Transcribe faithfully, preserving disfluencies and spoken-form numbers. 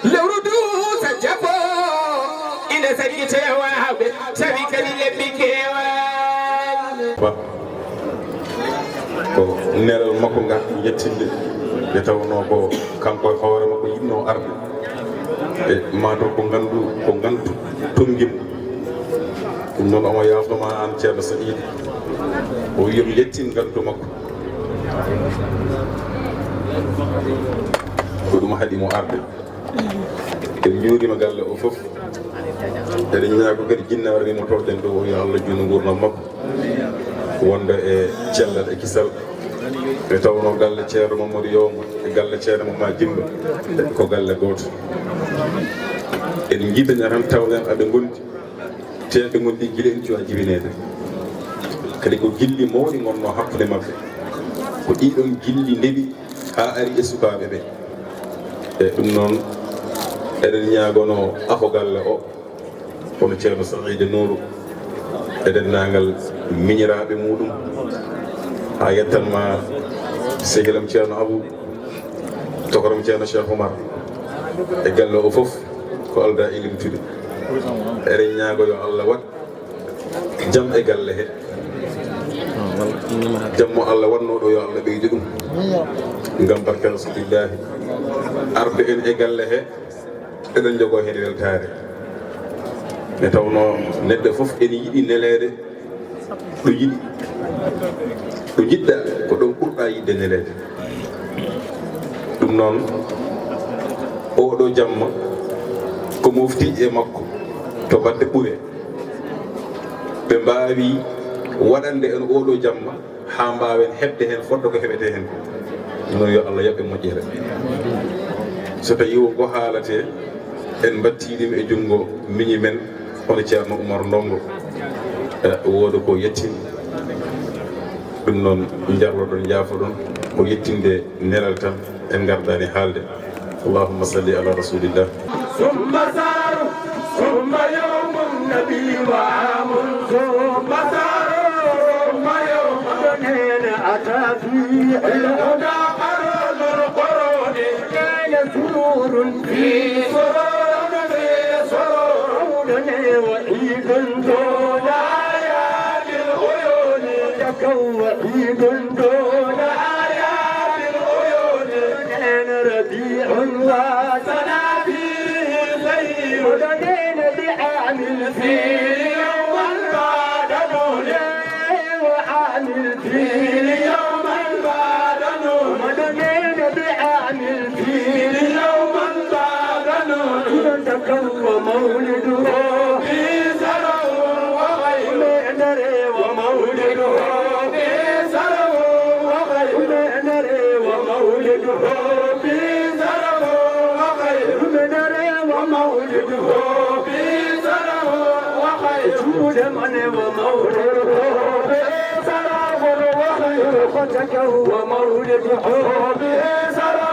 Lewru duusa jabo ina saggi tewaaɓe, sabi kadi lebbi keewani. Ba ko nelal makko ngal yettinde, nde tawnoo ko kanko e hoore makko yiɗnoo arde. E maa taw ko ngandu, ko ngantu tonngimo. Ɗum noon omo yaafnoma aan Ceerno Sa'iid, o wiyi mi yettin ngantu makko. Ko ɗum haɗi mo arde. En njuuriima galle o fof. Eɗen ñaago kadi jinnaare mo tolɗen ɗo o, yo Allah juutnu nguurndam makko wonda e cellal e kisal. Nde tawnoo galle Ceerno Mamadou Yoomo e galle Ceerno Mama Jimba ko galle gooto. Eɗen njiɗani tan tawɗen aɓe ngondi. Teeɓe ngonɗi gila en cuwa jibineede. Kadi ko gilli mawɗi ngonnoo hakkunde maɓɓe. Ko ɗiɗon gilli ndeɓi haa ari e sukaaɓe ɓe. E ɗum noon, eɗen ñaagonoo afo galle o, kono Ceerno Sa'iida Nuuru, e denndaangal miñiraaɓe muuɗum, haa yettan ma sehilam Ceerno Abu, tokoram Ceerno Cheikh Oumar, e galle o fof ko aldaa e limtude. Eɗen ñaago yo Allah waɗ jam e galle he. Jam mo Allah waɗnoo ɗo, yo Allah ɓeydu ɗum. Ngam barke Rasulillahi. Arde en e galle he, eɗen njogoo heen weltaare. Nde tawnoo neɗɗo fof ene yiɗi neleede ɗo yiɗi, ɗo jiɗɗa, ko ɗon ɓurɗa yiɗde neleede. Ɗum noon, oɗo jamma ko mofti e makko to baɗɗe ɓure. Ɓe mbaawi waɗande en oɗo jamma haa mbaawen heɓde heen fodde ko heɓetee heen ko. Ɗum noon, yo Allah yoɓ en moƴƴere. So tawii won ko haalatee, en mbattii ɗum e junngo miñi men, hono Ceerno Umar Ndonngo, e wooda ko yettin. Ɗum noon, njarloɗon, njaafoɗon, ko yettinde nelal tan, en ngardaani haalde. Allahumma salli ala rasulillah. ثم سار، ثم يوم النبي وعام، ثم سار، ثم يوم الدين أتى فيه الهدى قرن القرون. كان سرور في سرور في سرور. عودنا وعيد دون أعياد العيون. تكون وعيد دون أعياد العيون. كان ربيع وسنا فيه خير. ودنين بعام الفيل يوما بعد نون. وعام الفيل يوما بعد نون. ودنين بعام الفيل يوما بعد نون. تكون ومولده في سرو وغير. ومولده في سرو وغير. ومولده في سرو وغير. ومولده في سرو وغير. ومولده في سرو وغير. ومولده في سرو